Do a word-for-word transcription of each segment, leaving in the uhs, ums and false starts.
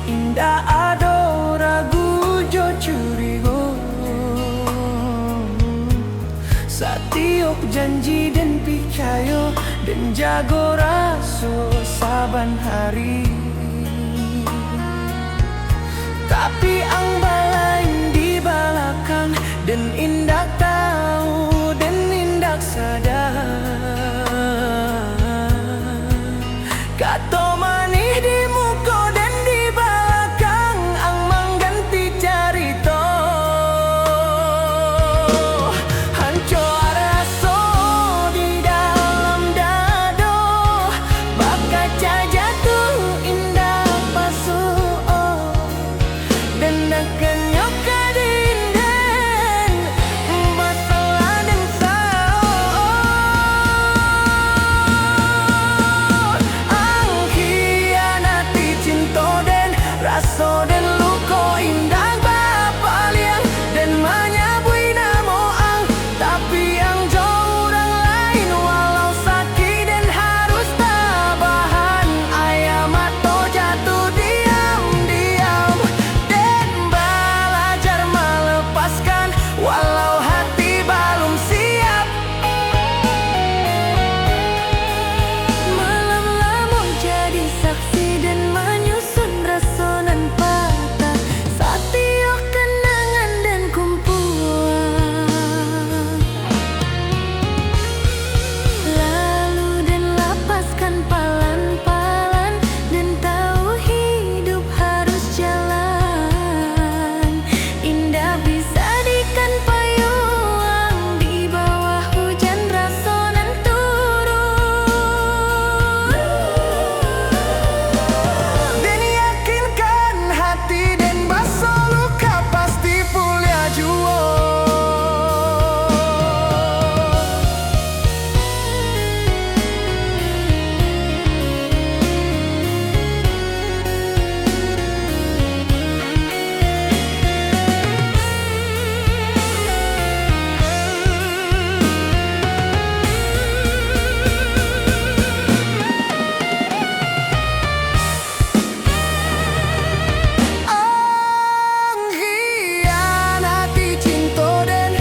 Indak ado ragu jo curigo. Satiok janji den picayo, den jago raso saban hari. Tapi ang balain di balakang, den indak tahu, den indak sadar. Kato manih di muko den di balakang ang mangganti carito. Hanco raso di dalam dado, bakaca jatuh indak pasuo. Den nakannyo ka dinden, masalah den sawo. Ang khianati cinto den, raso den luko indak bapaliang. Den manyabuik namo ang, tapi ang jo urang lain, walau sakik den harus tabahan. Aia mato jatuh diam-diam, den balajar malepaskan, walau hati balum siap. Malam lamo jadi saksi den manyusun raso nan patah, satiok kanangan den kumpua. Lalu den lapaskan palan-palan, den tahu hidup harus jalan. Indak bisa dikan payuang di bawah hujan raso nan turun. Den yakinkan hati den baso luka pasti puliah juo. Ang khianati cinto den,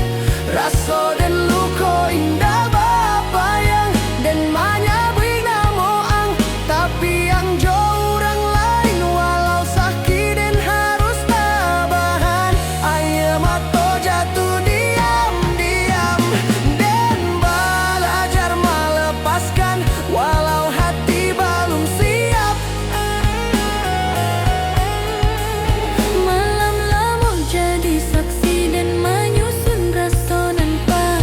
raso den luko indak bapayang. Den manyabuik namo ang, tapi ang jo urang lain, walau sakik den harus tabahan. Aia mato jatuh diam-diam, den balajar malepaskan, walau hati balum siap. Malam lamo jadi saksi den manyusun raso nan patah.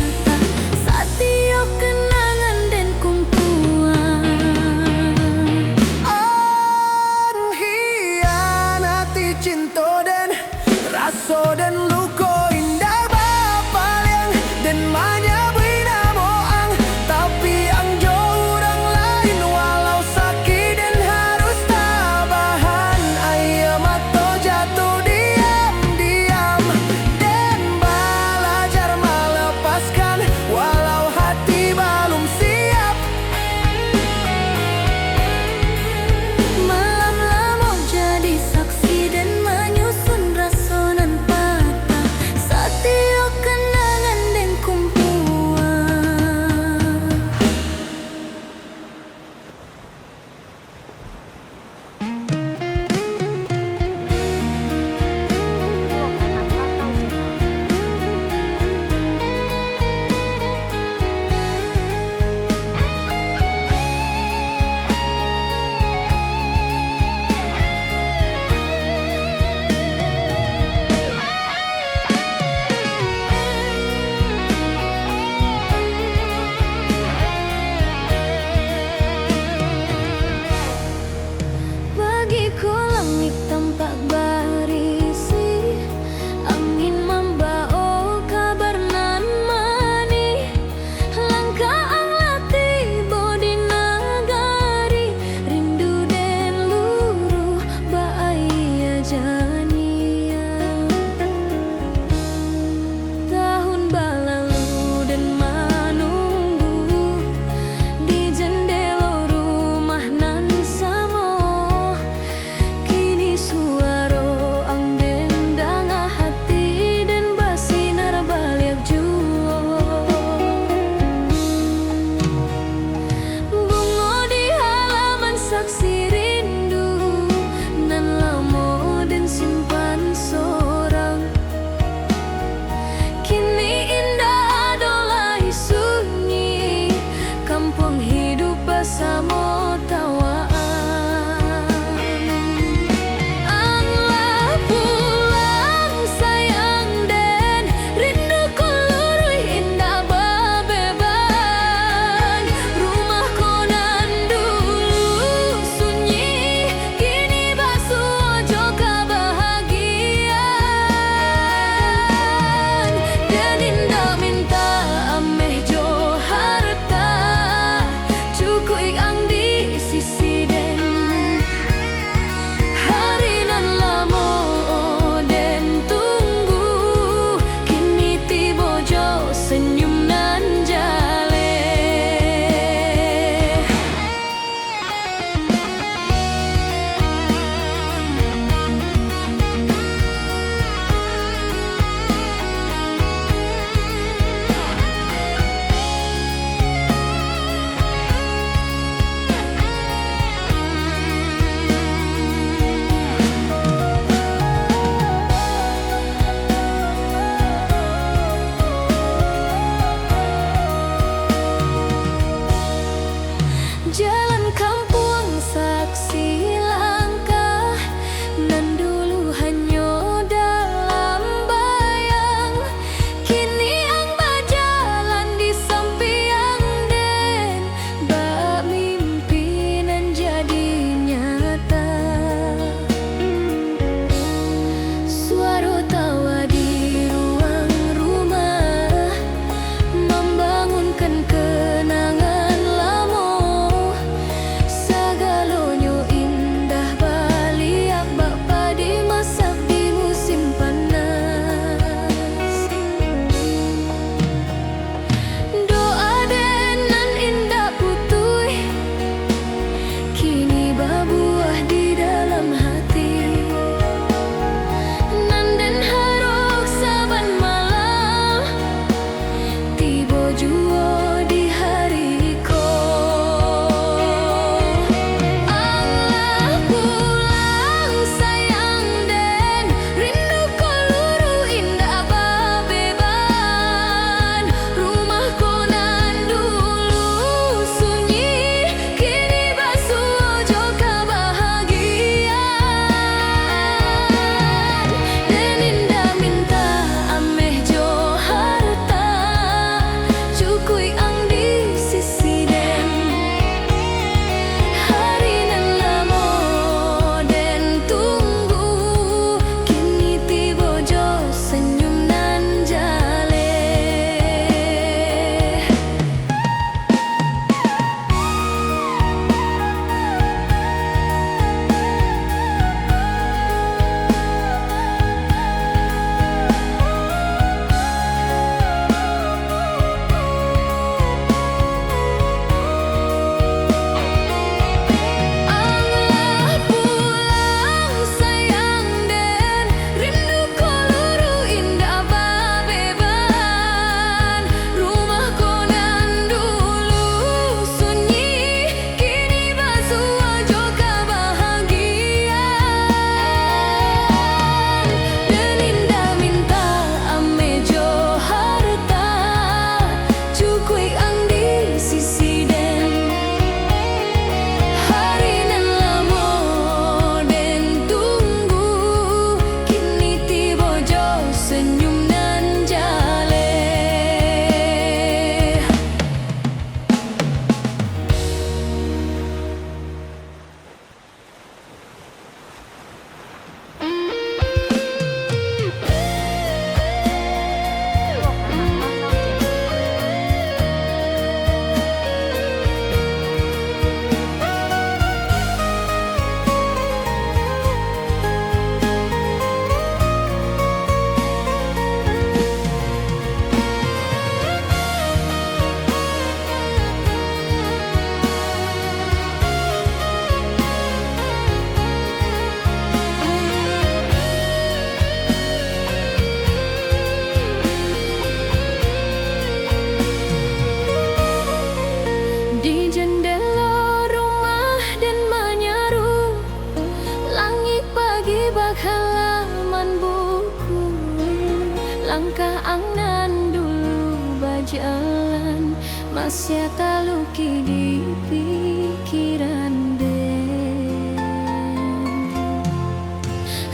jalan, masih talukik di pikiran den.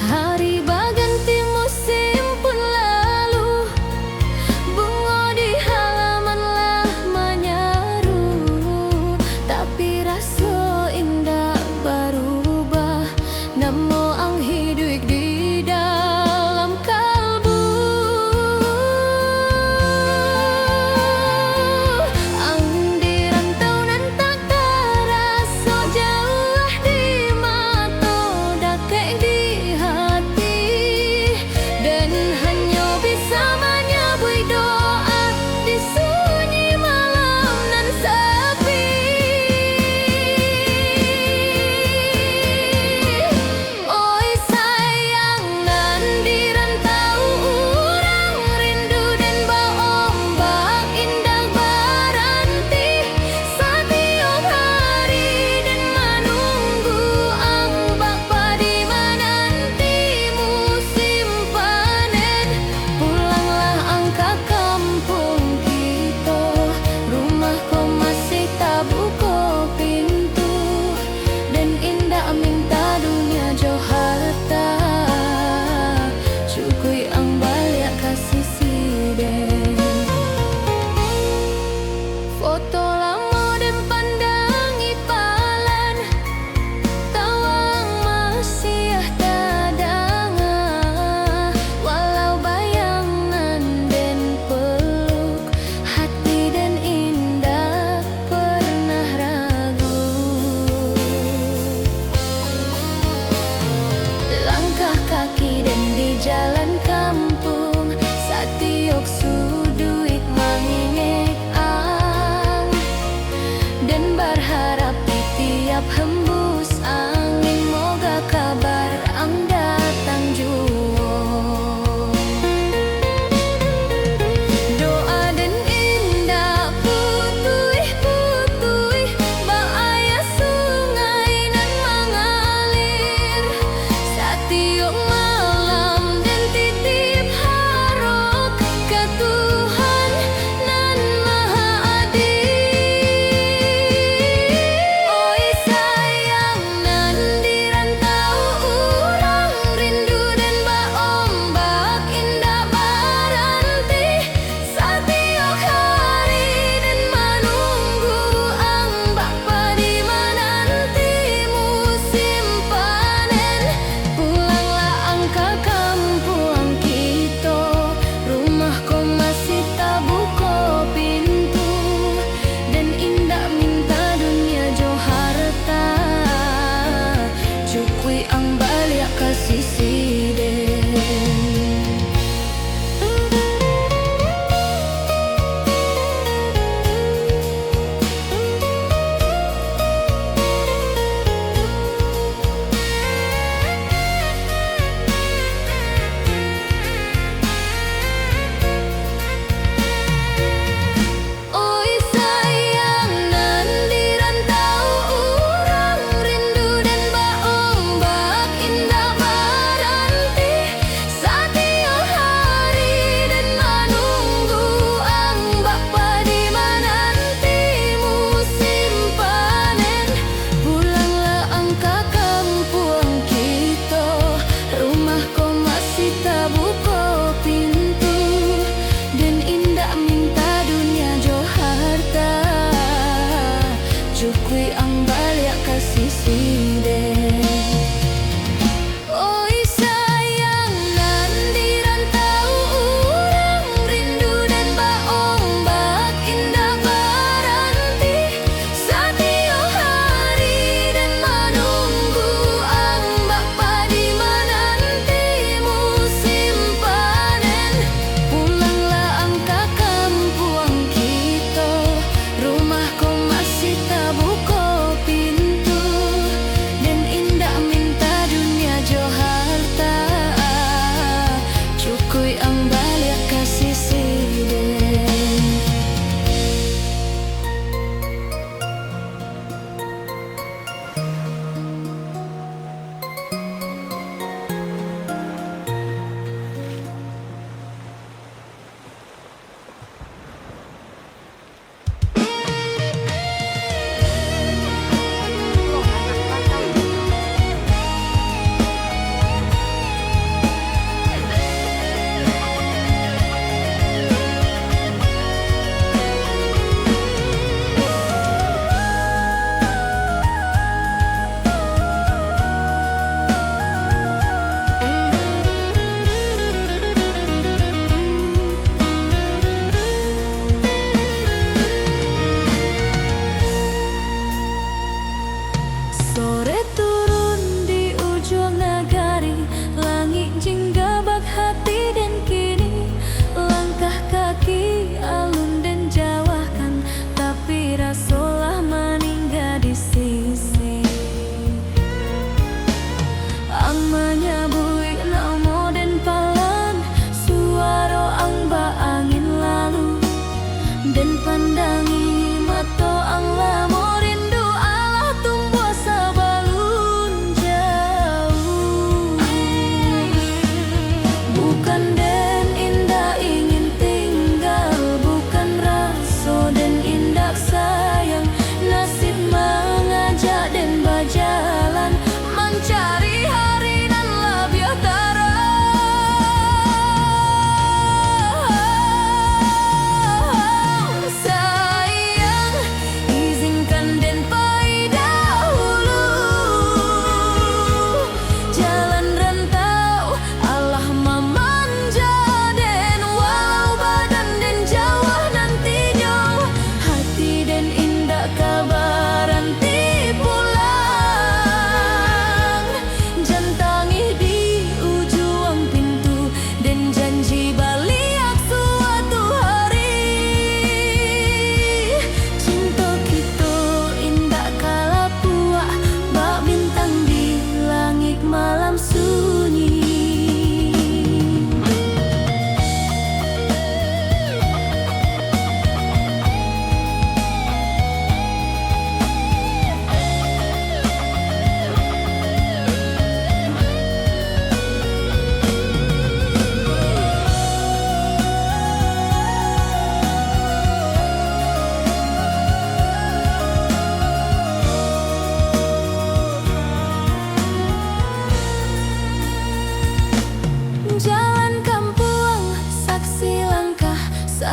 Hari baganti musim pun lalu, bungo di halaman lah manyaru, tapi raso indak barubah. Namo ang hiduik di dalam kalbu. Ang di rantau nan tak taraso, jauah di mato, dakek di hati. Den hanyo bisa manyabuik doa di sunyi malam nan sapi. Oi sayang nan di rantau, urang rindu den baombak indak baranti. Satiok hari den manunggu ang bak padi mananti musim panen. Pulanglah ang ka kampuang kito, rumah ko masih tabuko pintu. Den indak minta dunia jo harta, cukuik ang baliak ka sisi den. Foto lamo den pandangi palan, tawang masih tadanga, walau bayang nan den peluk, hati den indak pernah ragu. Langkah kaki den di jalan kampuang, satiok suduik mangingek ang. Den barharap di tiap hembus angin, moga kabar ang datang juo. Doa den indak putuih-putuih, bak aia sungai nan mangalir. Satiok malam den titip harok ka Tuhan nan Maha Adil. Oi sayang nan di rantau, urang rindu den baombak indak baranti. Satiok hari den manunggu ang bak padi mananti musim panen. Pulanglah ang ka kampuang kito, rumah ko masih tabuko pintu. Den indak minta dunia jo harta, cukuik ang baliak ka sisi den. Oi sayang nan di rantau, urang rindu den baombak indak baranti. Satiok hari den manunggu ang bak padi mananti musim panen. Pulanglah ang ka kampuang kito, rumah ko masih tabuko pintu. Den indak minta dunia jo harta, cukuik ang baliak ka sisi den. Oi sayang nan di rantau, urang rindu den baombak indak baranti. Satiok hari den manunggu ang bak padi mananti musim panen. Pulanglah ang ka kampuang kito, rumah ko masih tabuko pintu.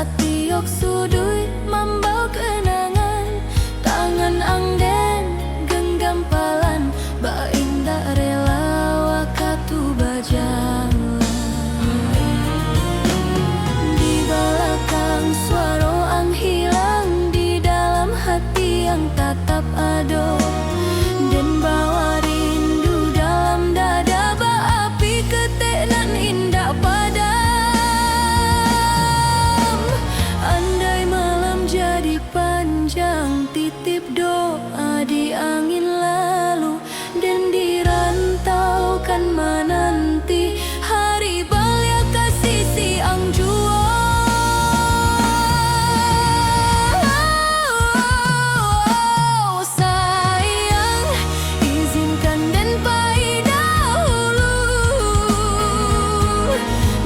Satiok suduik mambao kenangan, tangan ang den genggam palan, bak indak rela wakatu bajalan. Di balakang suaro ang hilang, di dalam hati ang tatap ado. Den bawa rindu dalam dada, baapi ketek nan indak padam. Andai malam jadi panjang, titip doa di angin lalu, den di rantau kan mananti hari baliak ka sisi ang juo. Sayang, izinkan den pai dahulu.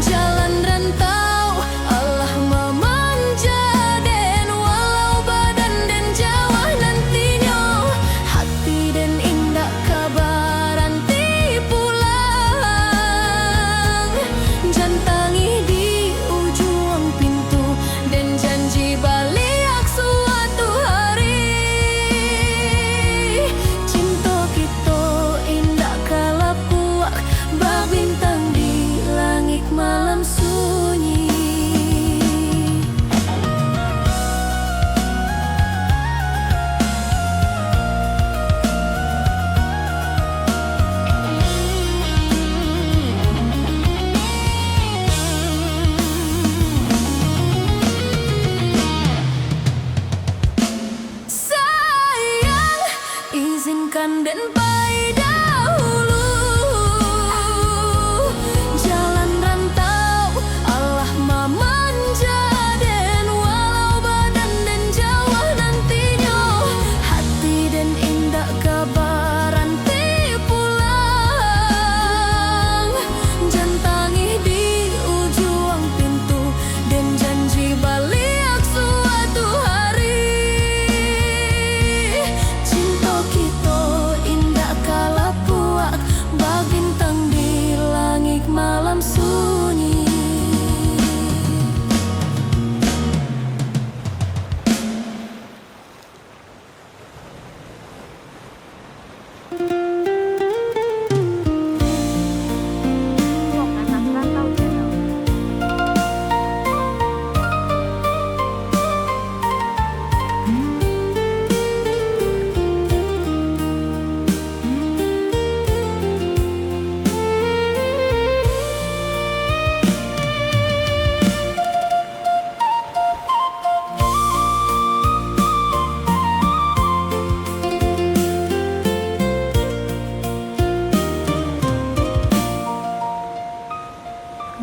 Jalan rantau alah mamanja den, walau badan den jauah nantinyo, hati den indak ka baranti pulang. Jan tangih di ujuang pintu, den janji baliak suatu hari. Cinto kito indak ka lapuak, babintang di langik malam sunyi. Sayang, izinkan den pai dahulu. Jalan rantau alah mamanja den, walau badan den jauah nantinyo, hati den indak ka baranti pulang. Jan tangih di ujuang pintu, den janji baliak suatu hari. Cinto kito indak ka lapuak, babintang di langik malam sunyi.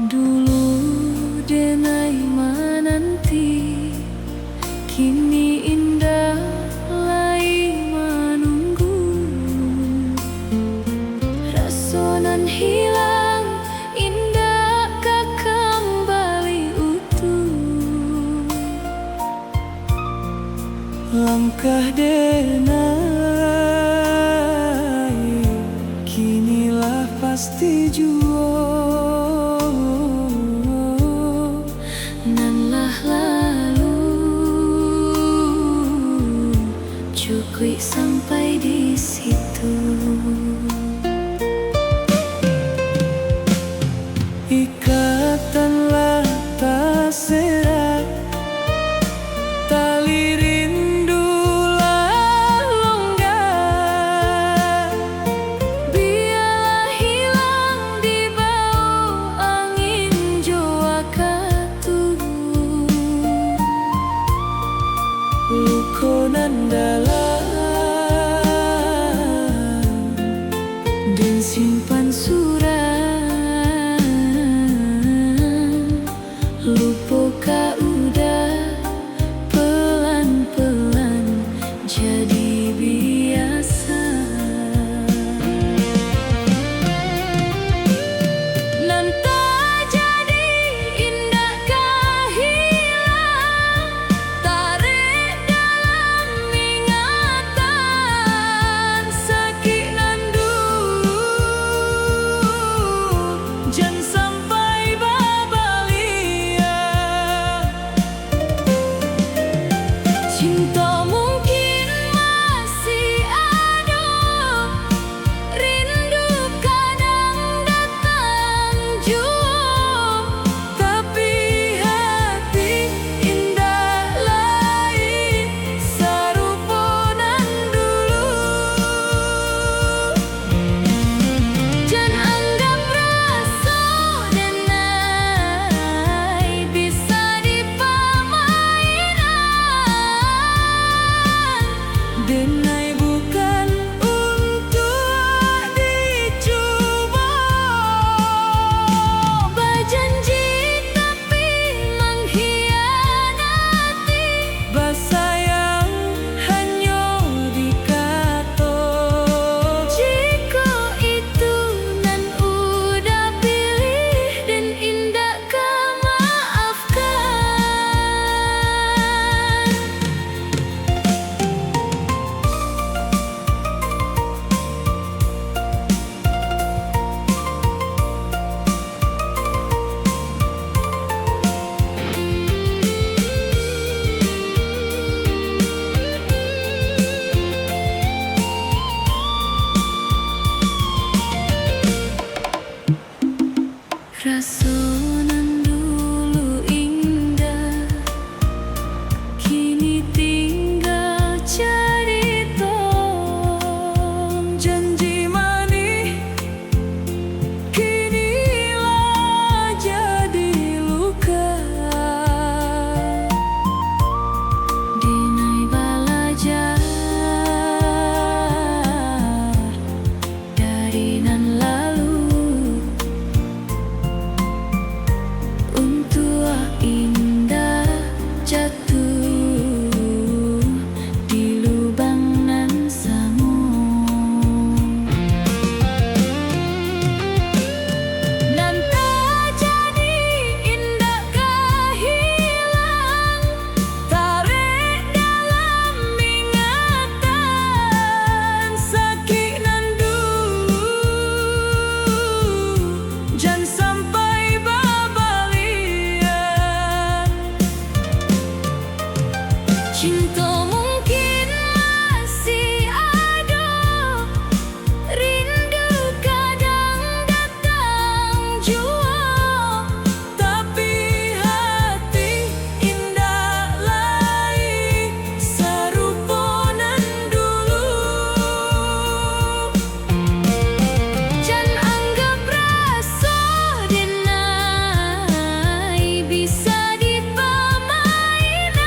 Dulu denai mananti, kini indak lai manunggu. Raso nan hilang indak ka kambali utuh. Langkah denai kini lah pasti juo. Nan lah lalu, cukuik sampai di situ. Ikatan lah taserak, tali rindu lah longga. Bialah hilang dibao angin jo wakatu. Luko nan dalam jatuah di lubang nan samo. Nan tajadi indak ka hilang, tarek dalam ingatan, sakik nan dulu jan sampai babaliak. Cinto mungkin masih ado, rindu kadang datang juo, tapi hati indak lai sarupo nan dulu. Jan anggap raso denai bisa dipamainan.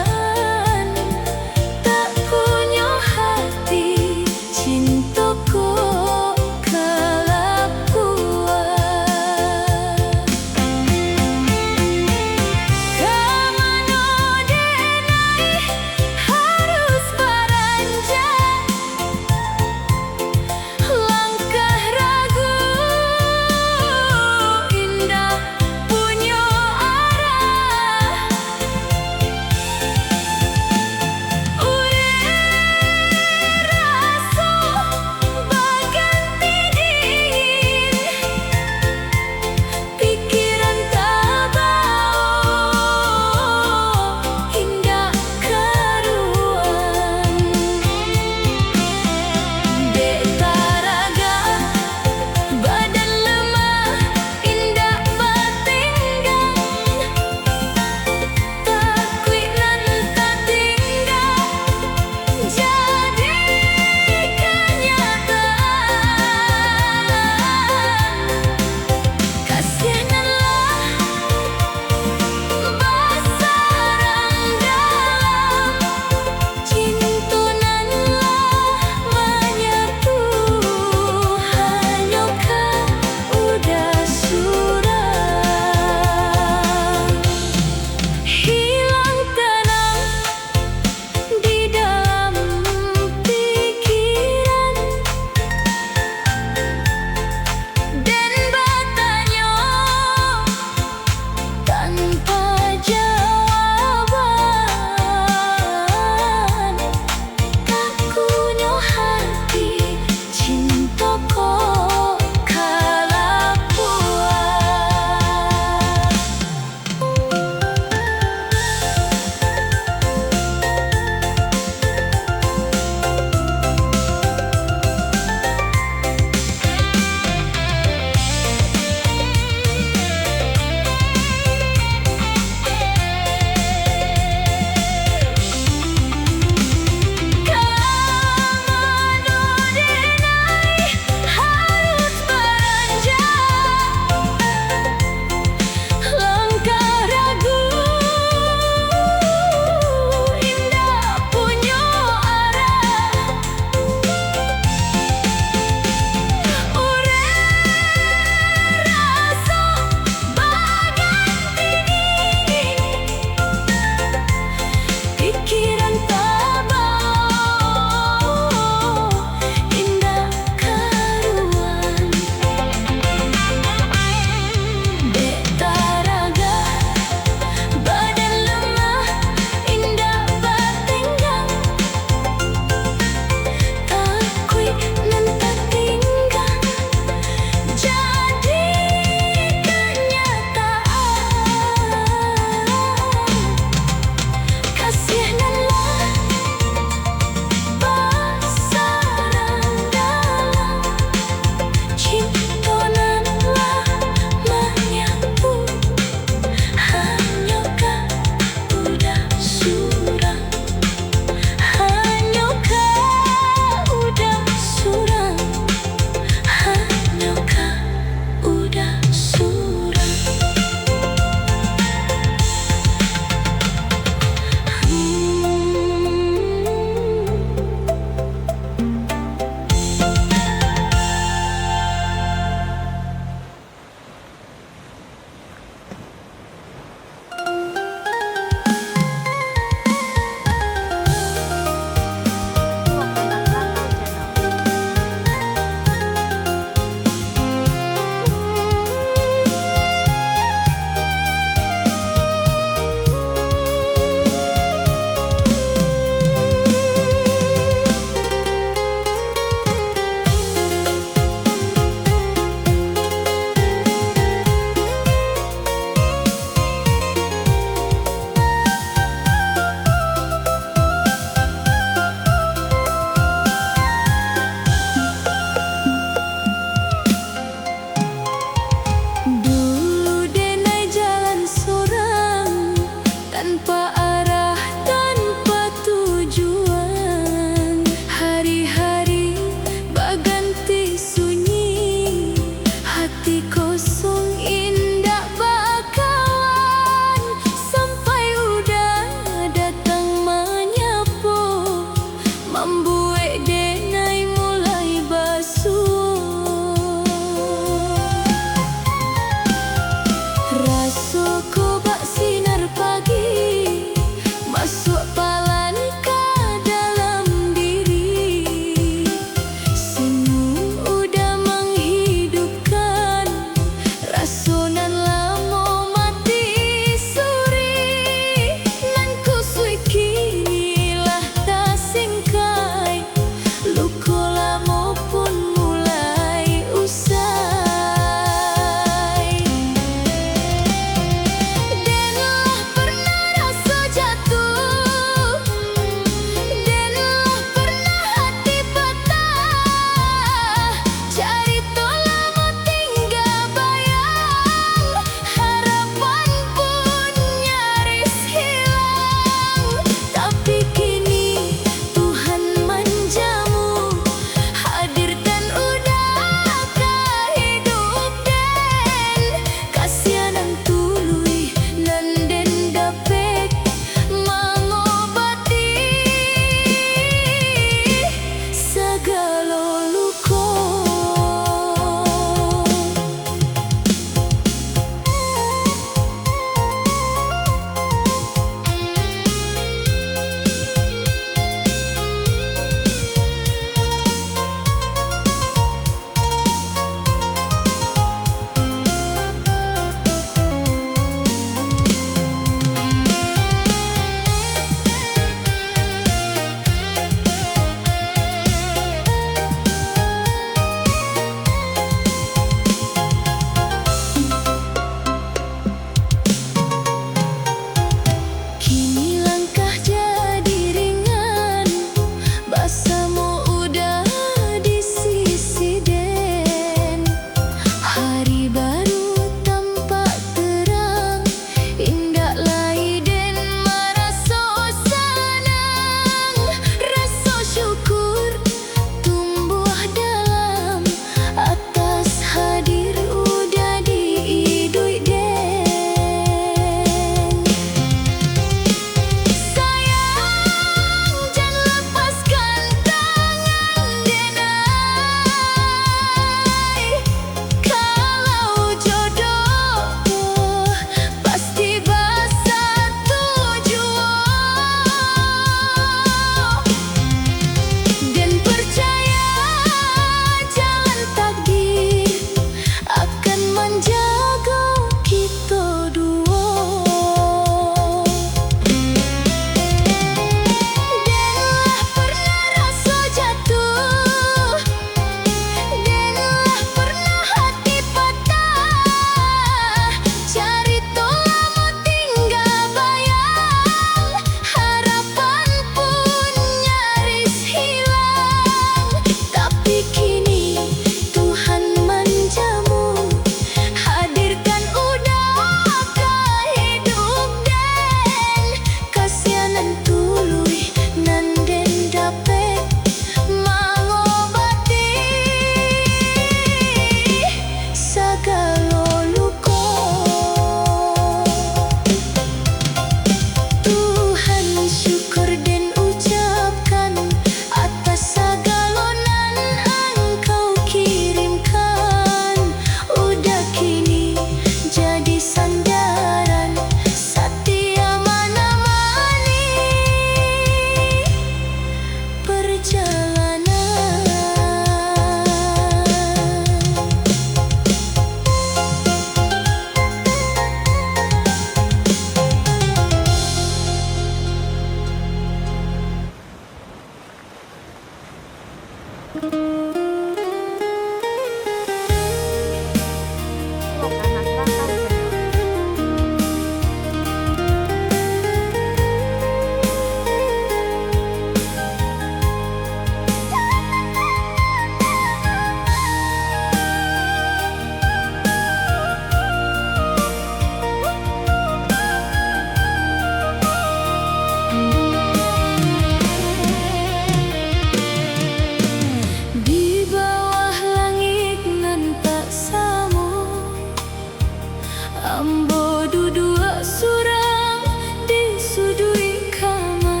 Ambo duduak surang di suduik kamar,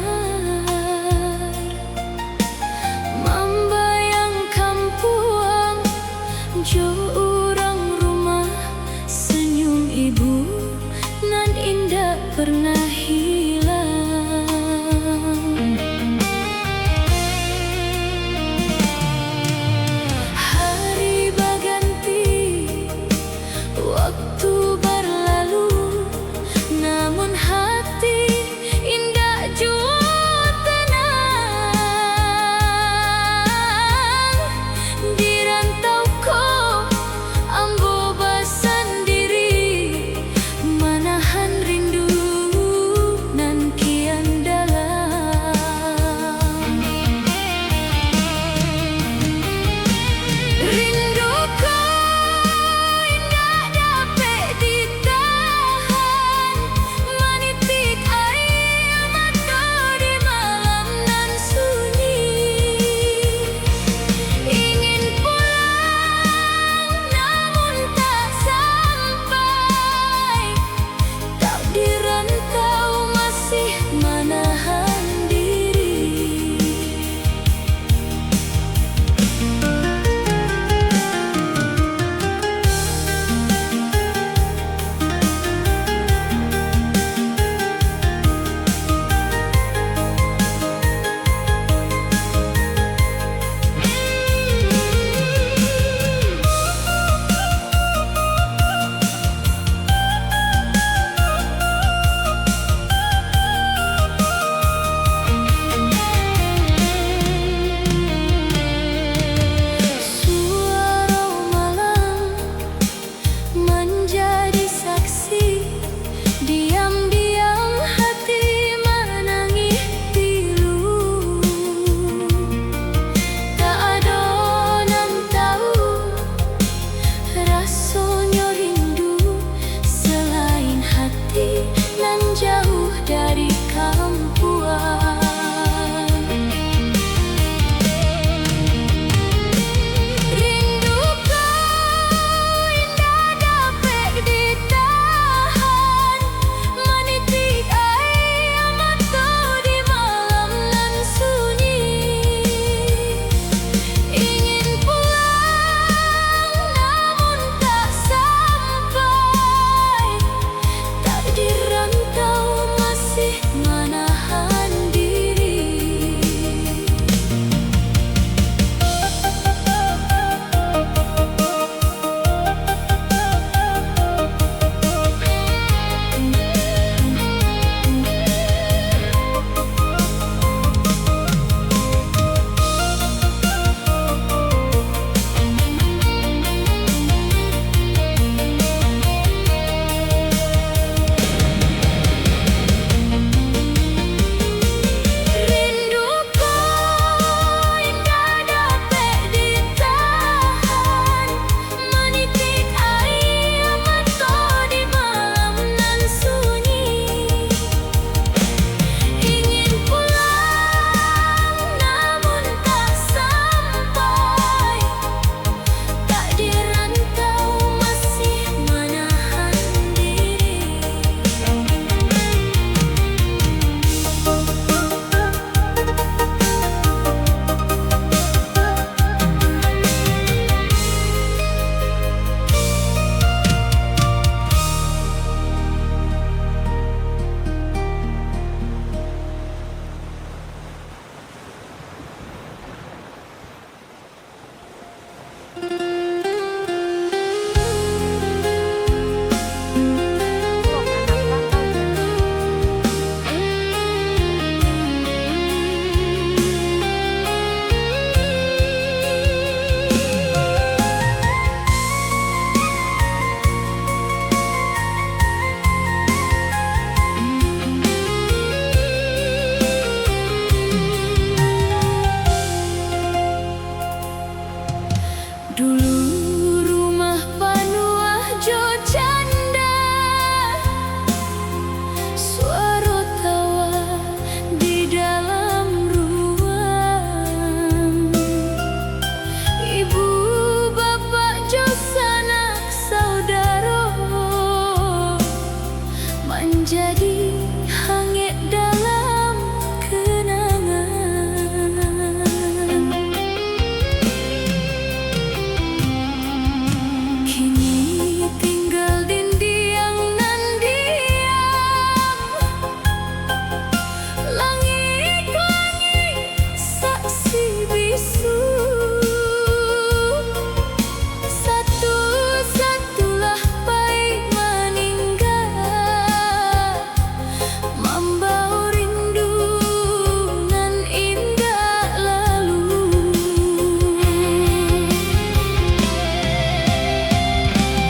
mambayang kampuang jo urang rumah, senyum ibu nan indak pernah hilang. Hari baganti, waktu barlalu, namun hati indak juo tenang. Di rantau ko ambo basandiri, manahan rindu Jadi hangek dalam kenangan. Kini tinggal dindiang nan diam. Langik-langik saksi bisu. Satu-satulah pai maningga, mambao rindu nan indak lalu.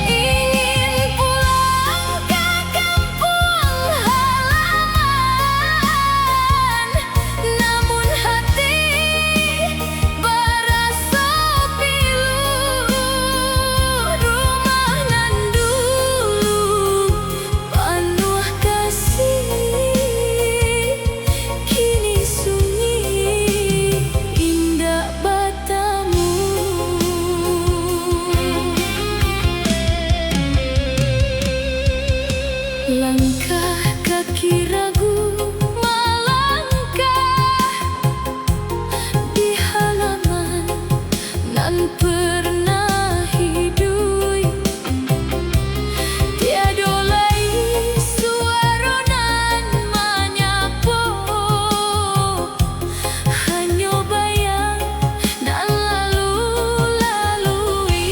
Ingin pulang ka kampuang halaman, namun hati baraso pilu. Rumah nan dulu panuah kasih, kini sunyi, indak batamu. Langkah kaki ragu malangkah di halaman nan pernah iduik. Tiado lai suaro nan manyapo, hanyo bayang nan lalu lalui.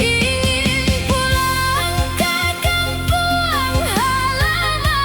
Ingin pulang ka kampuang halaman.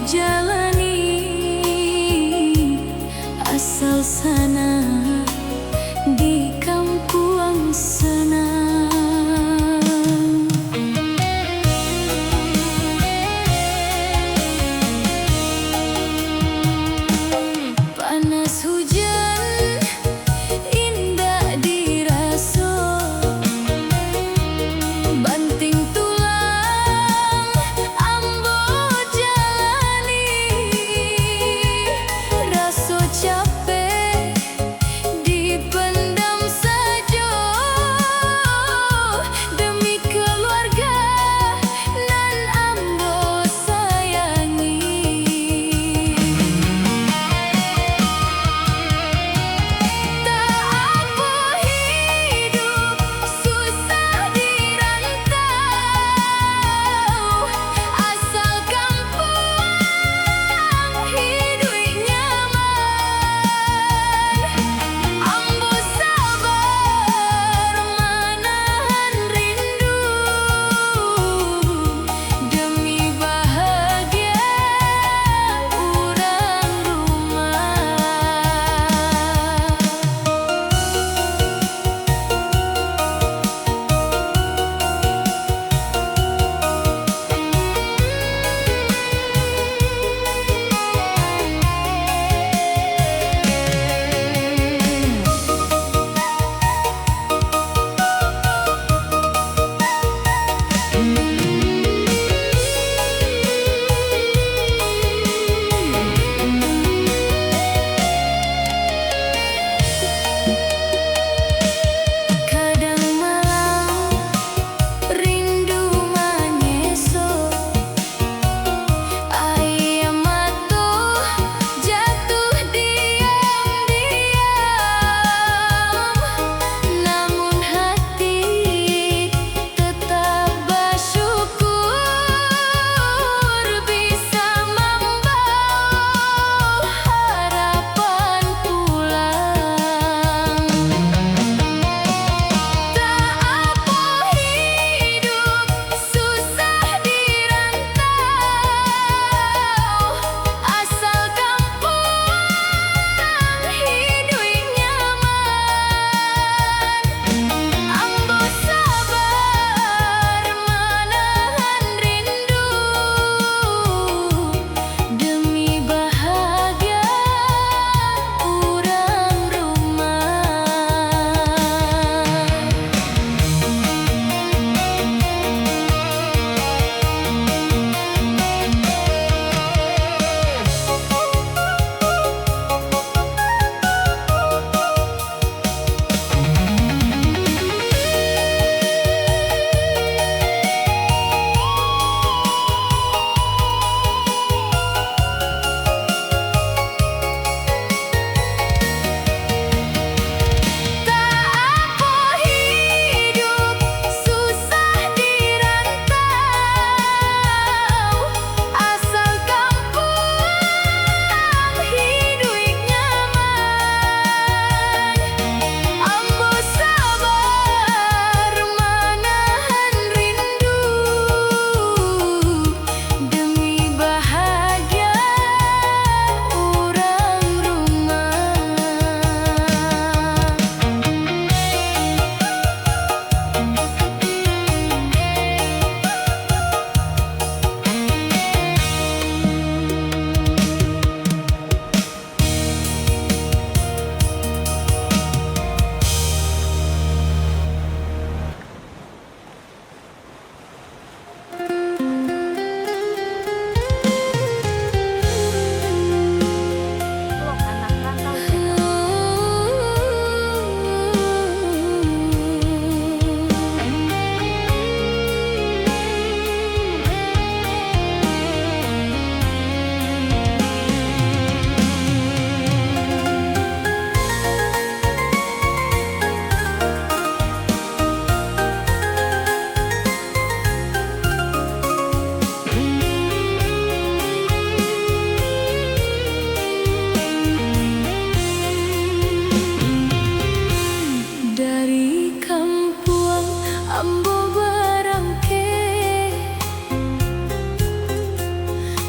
jalani, asal sanang di kampuang sanang. Panas hujan indak diraso, banting tulang ambo jalani.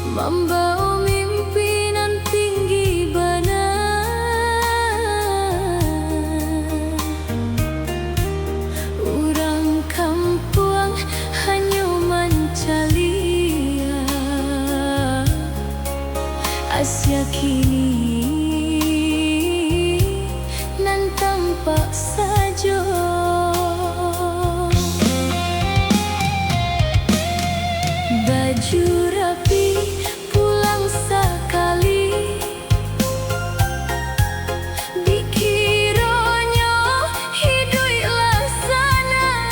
Mambawa mimpi nan tinggi bana. Urang kampuang hanyo mancaliak, asia kini nan tampak sajo. Baju rapi pulang sakali, dikironyo hiduiklah sanang.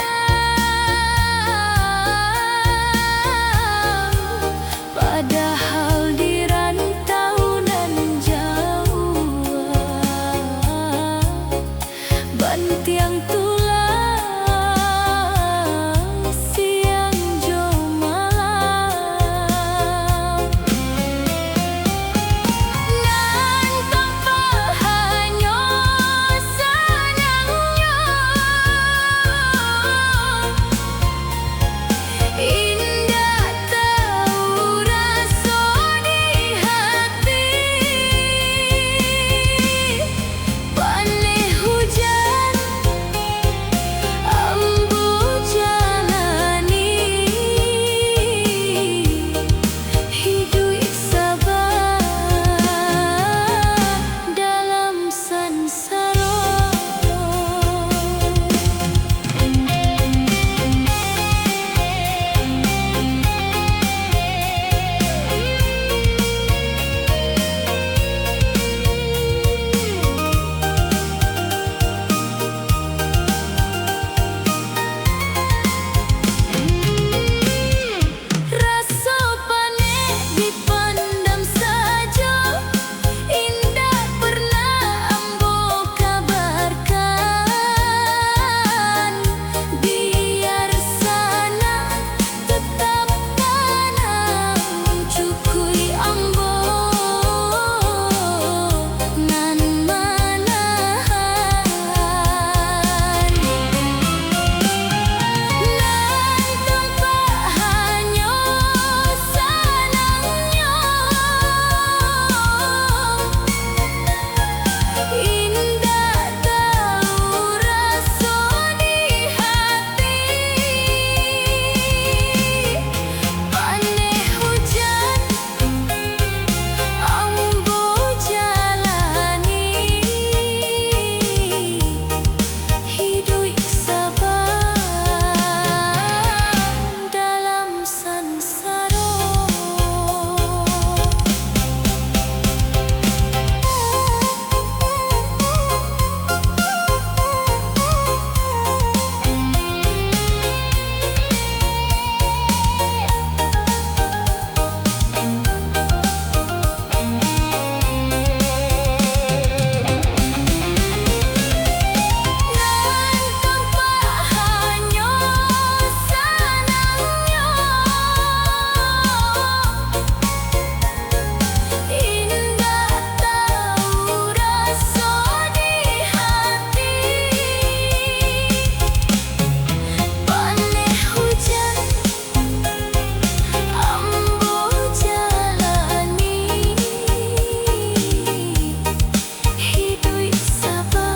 Padahal di rantau nan jauah, bantiang tulang siang jo malam. Nan tampak hanyo sanangnyo, indak tau raso di hati. Paneh hujan, ambo jalani, hiduik saba dalam sansaro. Raso paneh dipandam sajo, indak pernah ambo kabarkan. Biar sanang, tetap tanang, cukui ambo nan manahan. Nan tampak hanyo sanangnyo, indak tau raso di hati. Paneh hujan, ambo jalani, hiduik saba dalam sansaro. Nan tampak hanyo sanangnyo, indak tau raso di hati. Paneh hujan, ambo jalani, hiduik saba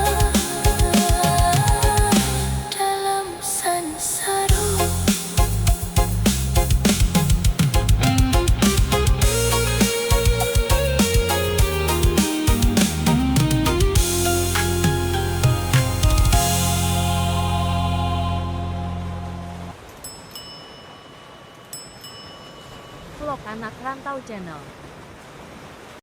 dalam sansaro. Vlog Anak Rantau Channel.